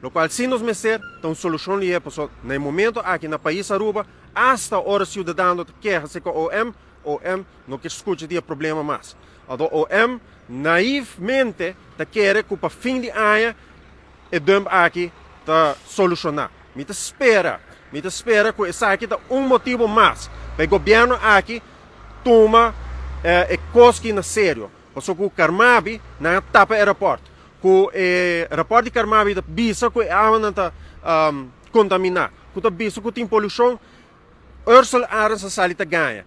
Locual si nos mester ta un solucion lihe paso na e momento aki na pais Aruba hasta ora ciudadano ta keha si cu OM, OM no kier scucha di e problema mas. Anto OM naivmente ta kere cu pa fin di aña e dump aki ta soluciona. Mi ta spera, mi ta spera cu esaki ta un motibo mas pa e gobierno aki tuma e cos ki na serio. Paso cu Carmabi nan a tapa e raport. Cu e raport di Carmabi ta bisa cu e awanan ta contamina, cu ta bisa cu tin polucion, Ursel Arends a sali ta gaña.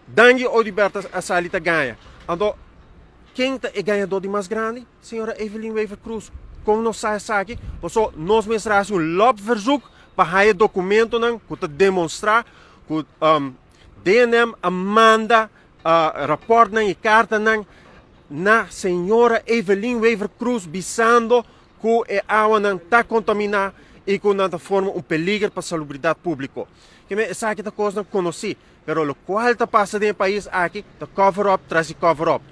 Dangui Oduber a sali ta gaña. Anto ken ta e gañador di mas grandi? Señora Evelyn Wever-Croes. Con nos sa esaki? Paso nos mester haci un lobverzoek pa haya documentonan cu ta demonstra cu DNM a manda raportnan y cartanan na señora Evelyn Wever-Croes bisando cu e awanan ta contamina y cu nan ta forma un peliger pa salubridad publico. Keme esaki ta cosnan conoci, pero locual ta pasa den e pais aki ta cover up tras di cover up.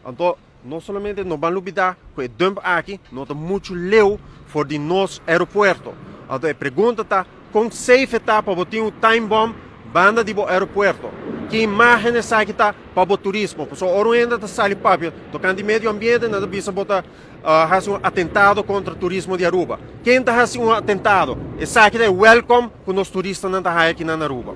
Anto no solamente no ban lubida cu e dump aki no ta mucho leu for di nos aeropuerto. Anto e pregunta ta con safe e ta pa bo tin un time bomb banda di bo aeropuerto? Ki imagen esaki ta pa bo turismo? Pasobra ora un hende ta sali papia tocante medio ambiente nan ta bisa bo ta haci un atentado contra turismo di Aruba. Ken ta haci un atentado? Esaki ta e welcome cu nos turistanan ta haya aki na Aruba.